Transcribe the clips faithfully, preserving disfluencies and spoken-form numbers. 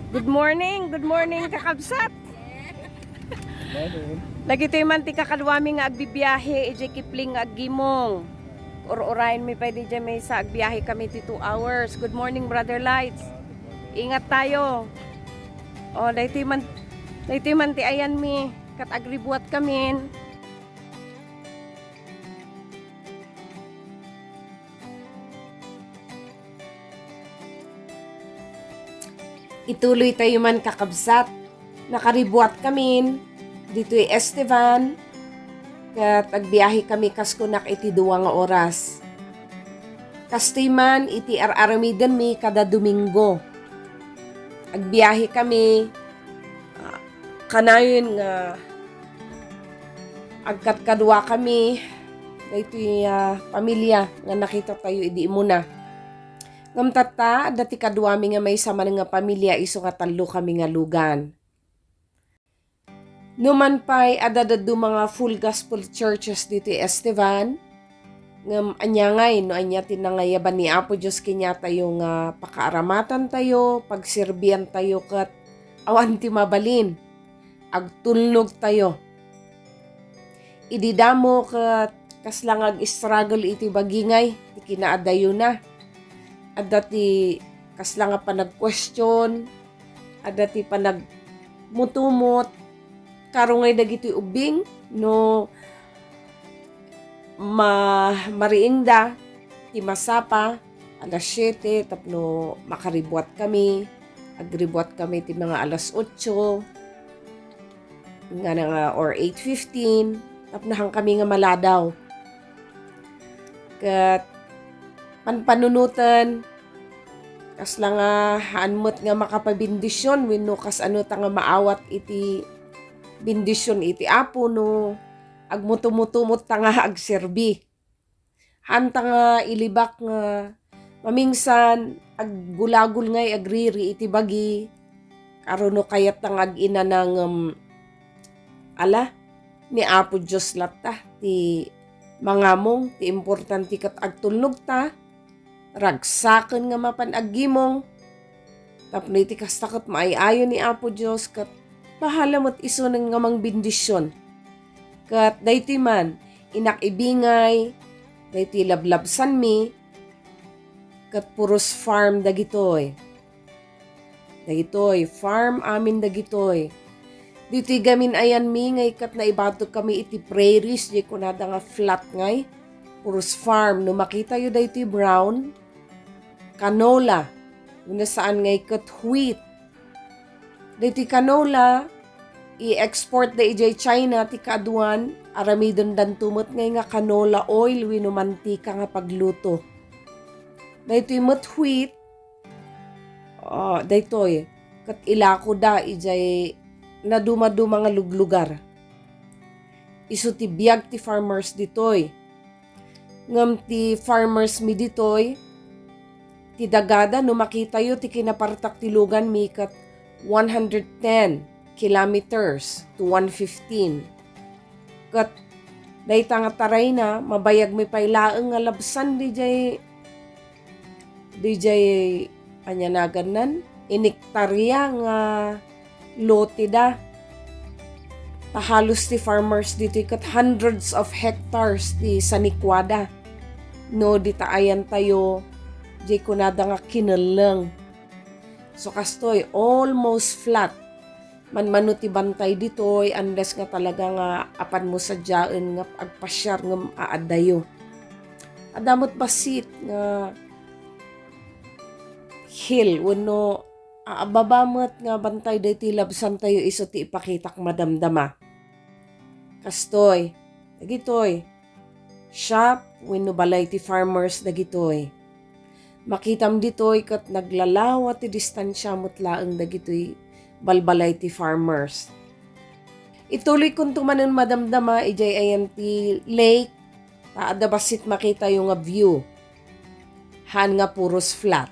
Good morning, good morning, kakabsat. Dagitoy man ti kakaduami nga agbibiahe idiay Kipling nga aggimong. Ur-urayenmi pay diay maysa, agbiahe kami ti two hours. Good morning, Brother Lights. Ingat tayo. O, daytoy man, daytoy man ti ayanmi, ket agribuat kamin. Ituloy tayo man, kakabsat. Nakaribuat kamin ditoy Estevan, ket agbiahe kami kas kunak iti dua nga oras. Kastoy man iti ar-aramidenmi kada Domingo. Agbiahe kami, ah, kanayon nga agkadkadua kami daytoy, ah, pamilia nga nakita tayo idi umuna. Ngem tatta, adda ti kaduami nga maysa man nga pamilia isu nga tallo kami nga lugan. Numan pay, adda dadduma nga Full Gospel churches ditoy Estevan. Ngem ania ngay no ania ti nangayaban ni Apo Dios kaniatayo nga pakaaramatantayo, pagserbiantayo, ket awan ti mabalin, agtulnogtayo. Idi damo ket kasla nga ag-struggle iti bagi ngay ti kinaadayona. Adda ti kasla nga panagquestion, adda ti panagmutumot. Karungay dagitoy ubbing no ma-, mariingda ti masapa alas siete tapno makaribuat kami. Agribuat kami ti mga alas otso nga na nga, or eight fifteen, tapno han kami nga maladaw. Ket panpanunoten, kasla nga haan met nga makapabendisyon wenno kasano ta nga maawat iti bendisyon iti Apo no agmutumutumot ta nga agserbi. Haanta nga ilibak nga mamingsan aggulagul ngay agriri iti bagi, aruno kayatta nga ag-inana ngem, ala, ni Apo Dios latta ti mangamong, ti importante ket agtulnogta, ragsaken nga mapan aggimong, tapno iti kasta ket maay-ayo ni Apo Dios ket bahala met isunen nga mangbendisyon. Ket daytoy man, inak ibingay, daytoy lablabsanmi, ket puros farm dagitoy. Dagitoy, farm amin dagitoy. Ditoy gamin ayanmi ngay ket naibatog kami iti prairies, diay kunada nga flat ngay. Puros farm. No makitayo daytoy brown, canola. Wenno saan ngay ket wheat. Daytoy canola, i-export da idiay China ti kaaduan, aramidendanto met ngay nga canola oil wenno mantika nga pagluto. Daytoy met wheat, ah, daytoy, ket ilakoda idiay nadumaduma nga luglugar. Isu ti biag ti farmers ditoy. Ngem ti farmers mi ditoy, ti dagada, no makitayo ti kinapartak ti lugan mi ket one hundred ten kilometers to one fifteen. Ket dayta nga tarayna, mabayag mi pay laeng nga labsan didiay, didiay, ania nagannan, inektarya nga lote da. Ta halos ti farmers ditoy ket hundreds of hectares ti sanikuada. No dita ayantayo, diay kunada nga kinelleng. So kastoy, almost flat. Manmano ti bantay ditoy, unless nga talaga nga apanmo sadiaen nga agpasiar ngem aaddayo. Adda met bassit nga hill wenno a-, baba met nga bantay daytoy labsantayo isu ti ipakitak madamdama. Kastoy, dagitoy, shop wenno balay ti farmers dagitoy. Makitam ditoy ket naglalawa ti distansia met laeng dagitoy balbalay ti farmers. Ituloykonto manen madamdama idiay ayan ti lake, ta adda bassit makitayo nga view. Haan nga puros flat.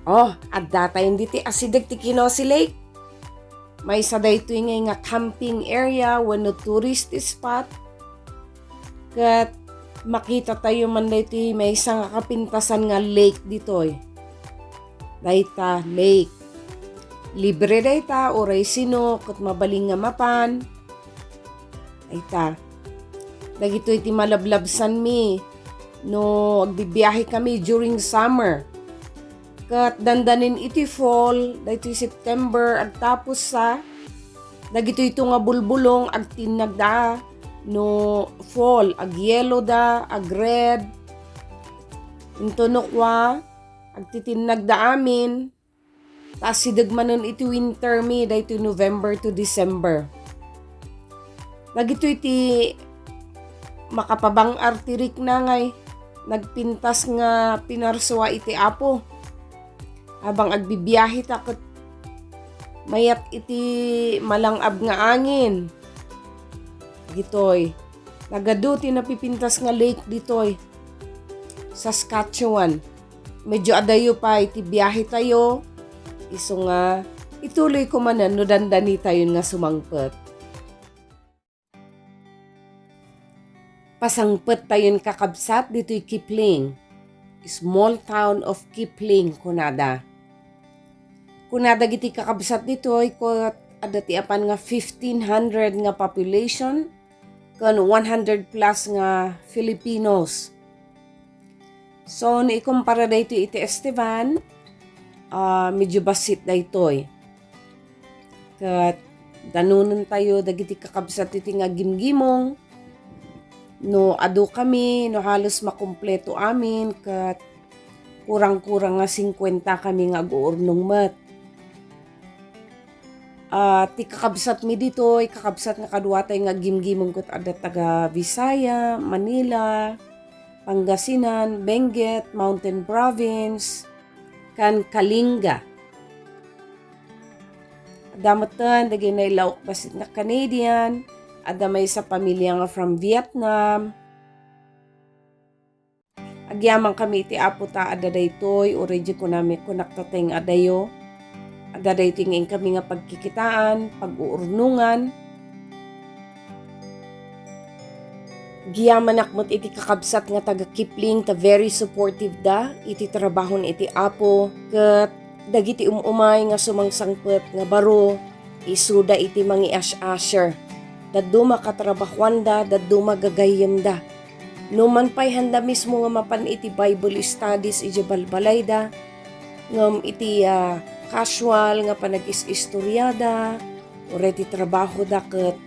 Oh, adda tayo diti asideg ti Kinosi Lake. Maysa daytoy ngay nga camping area wenno tourist spot. Ket makita tayo man daytoy maysa nga kapintasan nga lake ditoy. dayta lake. Libre dayta, uray sino ket mabalin nga mapan. Dayta. Dagitoy ti malablabsanmi no agbibiahe kami during summer. Ket dandanin iti fall, daytoy September, agtapos sa, dagitoy to nga bulbulong, agtinnagda no fall, agyellow da, agred. Into no kua, agtitinnagda amin. Ta asideg manen iti winter mi, daytoy November to December. Dagitoy ti makapabang-artirikna ngay nagpintas nga pinarsua iti Apo. Abang agbibiahe ta ket mayat iti malangab nga angin. Ditoy, nagadu ti napipintas nga lake ditoy, Saskatchewan. Medyo adayo pay ti biahe tayo, isu nga ituloy ko manen no dandani tayon nga sumangpet. Pasangpet tayon kakabsat ditoy Kipling, small town of Kipling, kunada. Kuna dagiti kakabsat ditoy, ket adda ti apan nga fifteen hundred nga population, ken one hundred plus nga Filipinos. So, no ikumpara daytoy iti Estevan, ah, medyo bassit daytoy. Ket danonentayo dagiti kakabsat iti nga gimgimong. No adu kami, no halos makumpleto amin, ket kurang-kurang nga singkuenta kami nga aguurnong met. Ah, ti kakabsatmi ditoy, kakabsat nga kaduatay nga gimgimong ket adda taga Visaya, Manila, Pangasinan, Benguet, Mountain Province, kan Kalinga. Adda metten dagiti nailaok bassit nga Canadian, adda maysa pamilia nga from Vietnam. Agyamankami iti Apo ta adda daytoy, uray di kunami, kunak ta tay nga adayo. Adda daytoy nga inkami nga pagkikitaan, pag-uurnongan. Agyamanak met iti kakabsat nga taga Kipling ta very supportive da iti trabahon iti Apo, ket dagiti um-umay nga sumangsangpet nga baro, isuda iti mangi-usher. Dadduma katrabahuanda, dadduma gagayyemda. No man pay handa mismo nga mapan iti Bible studies iti balbalayda, ngem iti, ah, casual nga panagis-istoriada, uray ti trabahoda ket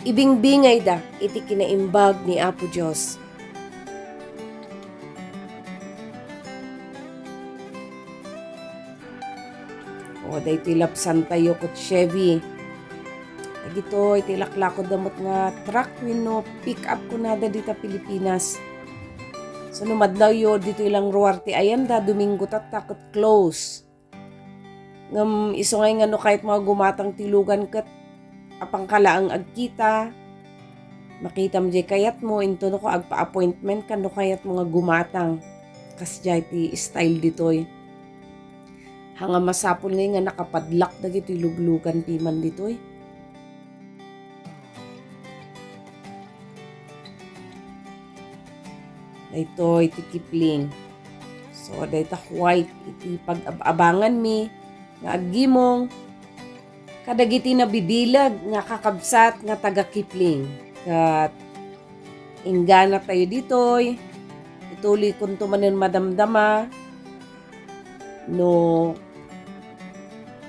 ibingbingayda iti kinaimbag ni Apo Dios. O, daytoy labsantayo ket Chevy. Dagitoy ti laklakod da met nga truck wenno pick up kunada dita Pilipinas. So, no madlawyo, ditoy lang ruar ti ayanda, Domingo tatta ket close. Ngem isu ngay nga no kayatmo nga gumatang ti lugan ket apanka laeng agkita, makitam diay kayatmo, intono ko agpa-appointment ka no kayatmo nga gumatang. Kasdiay ti style ditoy. Haan nga masapul ngay nga nakapadlock dagitoy luglugan piman ditoy. Daytoy ti Kipling. So, dayta white iti pag-ab-abanganmi nga aggimong kadagiti nabibileg nga kakabsat nga taga Kipling. Ket inggana tayo ditoy. Ituloy kunto manen madamdama no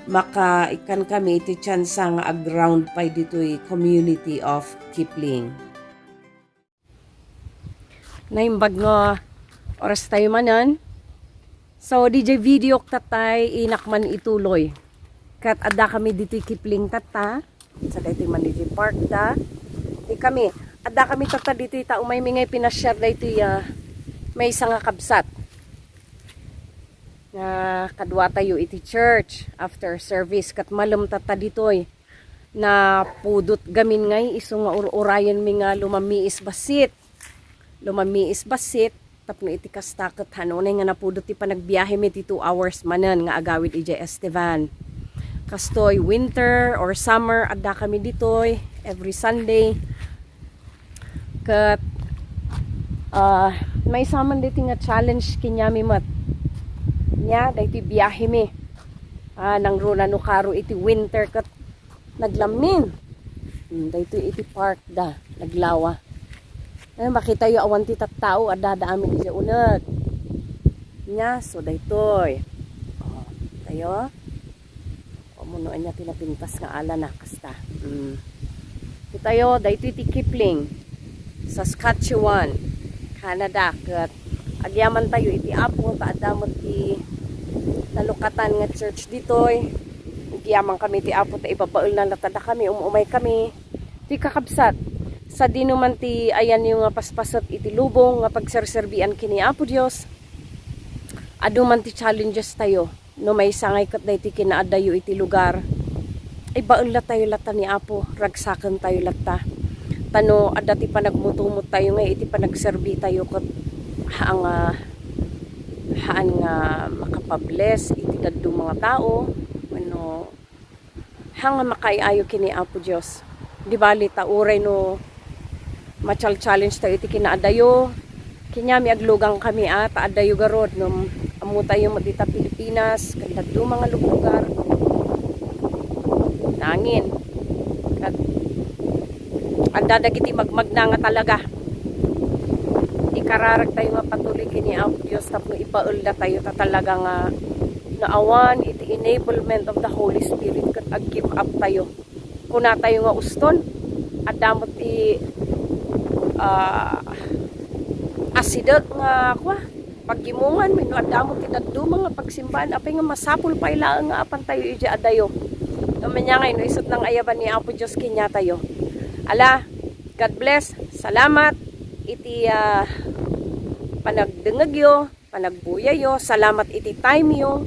makaikkan kami iti tsansa nga ag-ground pay ditoy community of Kipling. Naimbag nga oras tayo manen. So, D J video tattay inak man ituloy. Ket adda kami ditoy Kipling tatta. Sa daytoy man ditoy park da. Di kami, adda kami tatta ditoy ta umay mi ngay pinasiar daytoy, ah, maysa nga kabsat. Nga kadua tayo iti church after service ket malem tatta ditoy. Napudot gamin ngay isu nga ur-urayenmi nga lumamiis bassit. Lumamiis bassit tapno iti kasta ket haan unay nga napudot ti panagbiahemi ti two hours manen nga agawid idiay Estevan. Kastoy, winter or summer, adda kami ditoy every Sunday. Ket, ah, maysa man ditoy nga challenge kaniami met. Nia, daytoy biahemi. Ah, nangruna no karo iti winter ket naglammin. Hmm, daytoy iti park da, naglawa. Eh, makitayo awan ti tattao, adda-adda amin idiay uneg. Nia, so daytoy. Oh, tayo. O, mano ania ti napintas nga ala na, kasta. Mm. Kitayo, daytoy ti Kipling, Saskatchewan, Canada. Ket agyamantayo iti Apo, ta adda met ti nalukatan nga church ditoy. Agyamankami iti Apo, ta ibabaelna latta dakami, um-umay kami. Ti kakabsat, sadino man ti ayanyo nga paspaset iti lubong nga pagserserbian ken ni Apo Dios, adu man ti challenges tayo. No maysa ngay ket daytoy kinaaddayo iti lugar, ibaellatayo latta ni Apo, ragsakentayo latta. Ta no adda ti panagmutumot tayo nga iti panagserbi tayo ket haan nga, haan nga makapables iti dadduma nga tao, wenno haan nga makaay-ayo ken ni Apo Dios. Di bali ta uray no machal-challenge tayo iti kinaadayo, kaniami aglugang kami a, ta addayo garud, no, ammo tayo met dita Pilipinas, ken dadduma nga lugar. Nangin, ket adda dagiti magmagna nga talaga. Ikararag tayo nga patuloy ken ni Apo Dios tapno ibaellatayo ta talaga nga naawan iti enablement of the Holy Spirit ket ag-give up tayo. Kunatayo nga uston, adda met ti, ah, asideg nga, kua, paggimongan wenno adda met ti dadduma nga pagsimbaan. Apay nga masapul pay laeng nga apantayo idiay adayo. Ngem ania ngay no isut' nang ayaban ni Apo Dios kaniatayo. Ala, God bless. Salamat iti, ah, panagdengngegyo, panagbuyayo. Salamat iti time yo.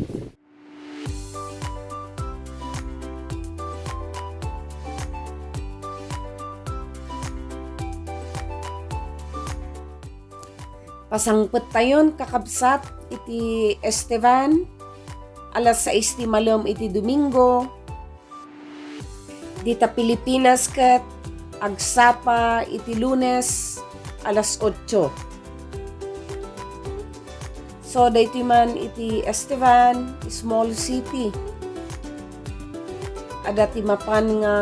Pasangpettayon, kakabsat, iti Estevan, alas sais ti malem iti Domingo. Dita Pilipinas ket agsapa iti Lunes, alas otso. So, daytoy man iti Estevan, small city. Adda ti mapan nga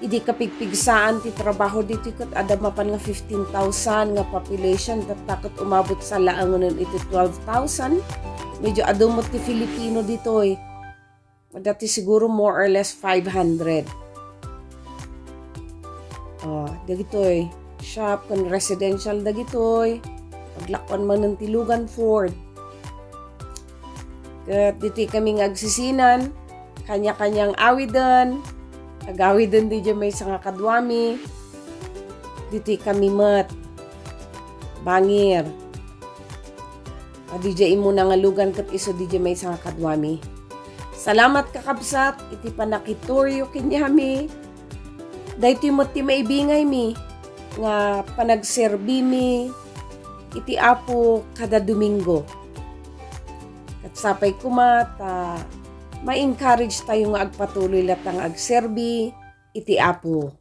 idi kapigpigsaan ti trabaho ditoy ket adda mapan nga fifteen thousand nga population, tatta ket umabot sa laengen iti twelve thousand. Medyo adu met ti Filipino ditoy. Adda ti siguro more or less five hundred. Oh, dagitoy shop ken residential dagitoy. Paglakuan manen ti Logan Ford. Ket ditoy kami nga agsisinan, kanya-kanyang awiden. Agawiden diay maysa nga kaduami. Ditoy kami met. Bangir. Adu diay immuna nga Logan ket isu diay maysa nga kaduami. Salamat, kakabsat, iti pannakitouryo kaniami. Daytoy met ti maibingaymi nga panagserbimi iti Apo kada Domingo. Ket sapay koma ta ma-encourage tayo nga agpatuloy latta nga agserbi iti Apo.